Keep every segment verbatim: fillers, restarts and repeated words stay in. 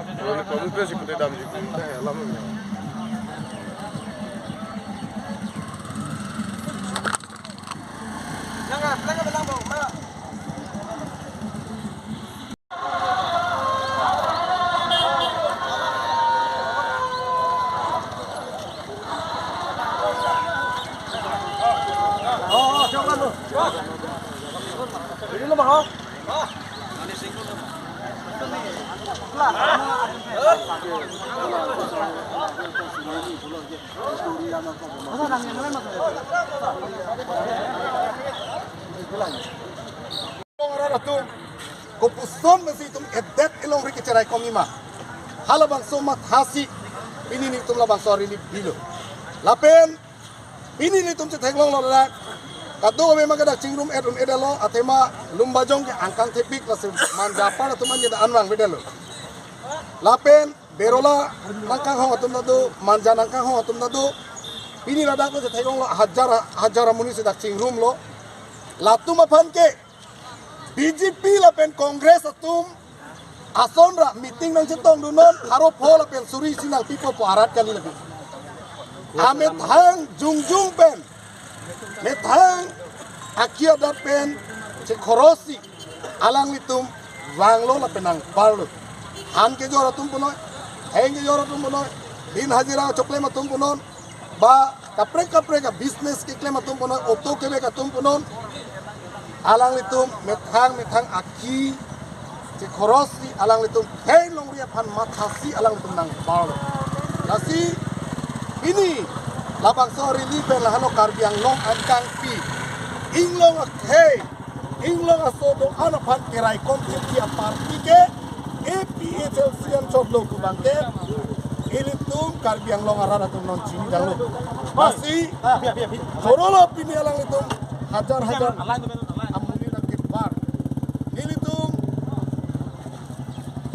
Kalau di publik sih putih dam di putih alam. Arat atum, kopuson mesi itum edet elongri kecherai kom ima. Halabangso mathasi pini nelitum labangso arili bilo. Lapen pini nelitum chetheklonglo ladak. Kadokave ma ke dak chingrum et un-edetlo, athema Lumbajong ke angkang thepik, lasi Manja apar atum anje dak anvang bedetlo. Lapen Berola nangkanghong atum ta do, Manja nangkanghong atum ta do. Pini ladak lo chetheklonglo, hajar hajar amonit si dak chingrumlo. Latum aphan ke B J P lapen Congress atum asonra meeting nangchetongdunnon, pharo pho lapen suri isi nangpipo pu arat kali lagi. Amethang jongjong pen, methang akia adat pen chekhorosi alanglitum vanglo lapen nangparlo. Dhan kejor atum punoi, theng kejor atum punoi, din hajira choklem atum punon, ba kaprek kaprek a-business keklem atum punon, auto kevek atum punon, alanglitum methang methang akhei chekhorosi alanglitum khei longri aphan mathasi alanglitum nangparlo. Lasi pini labangso arili pen lahelo Karbi Anglong angkangpi, inglong akhei, inglong aso do-an aphan keraikom chipji aparty ke A P H L C anchot lo pu abang ke ilitum Karbi Anglong arat atum non chinidamlo. Lasi chorolo pini alanglitum hajar hajar amonit nangkebar. Ilitum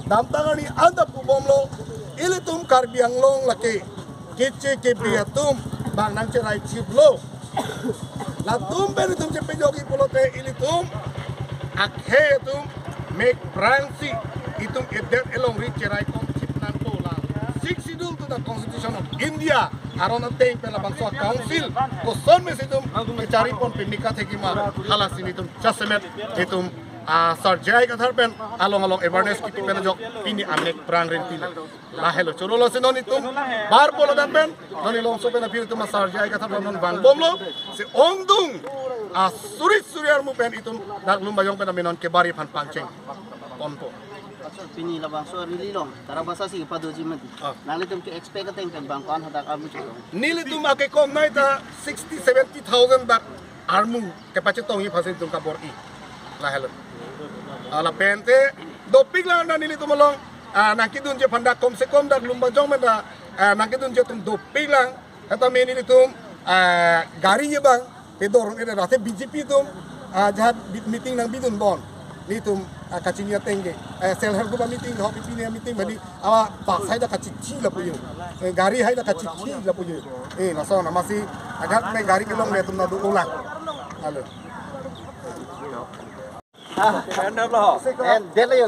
damtang arni anta pubomlo, ilitum Karbi Anglong lake keche kebi atum bang nangcherai chiplo. Latum pen itum chepejokji pulote ilitum akhei atum mek prangsi itum edet elongri cheraikom chip nangpo la. Sixth Schedule to the Constitution of India aron ateng pen labangso council koson mesi itum kechari pon pemika thekji ma, halasi nelitum jasemet itum, ah, Sar J I Kathar pen along along awareness kipi pen ajok pini amek prang rinti lo. Lahelo chorolo si non itum barpo ladak pen, non ilongso pen aphi itum a-Sar J I Kathar non vangbomlo, si ongdung asuri suri armu pen itum dak Lumbajong pen ami non kebari aphan pangcheng ponpo. Pini labangso rally along tarabasa si padoji mati. Ah. Nanglitum ke-expect ateng pen bang ko-an hadak armu chetong? Nelitum akekom nai ta sixty seventy thousand dak armu kepachetongji aphansi itum kabor-i. Lahelo. Ah, lapen te dopik lang na nelitum along, ah, nangkedunji aphan dak komse kom dak Lumbajong pen ta, ah, nangkedunji atum dopik lang. Kata nelitum, ah, gari ye bang pedor un-edet, athe B J P atum, ah, jahak bi-, meeting nangbidun bon. Nelitum, ah, kachini ateng ke, eh, self help group meeting, ho B P ni meeting badi, awa bus hai ta kachithi lapu yo. Eh, gari hai ta kachithi lapu yo. Eh, lason amatsi agar me gari kelongle atum ta do-o lang. Lahelo. Ah, end up lo. End up lo.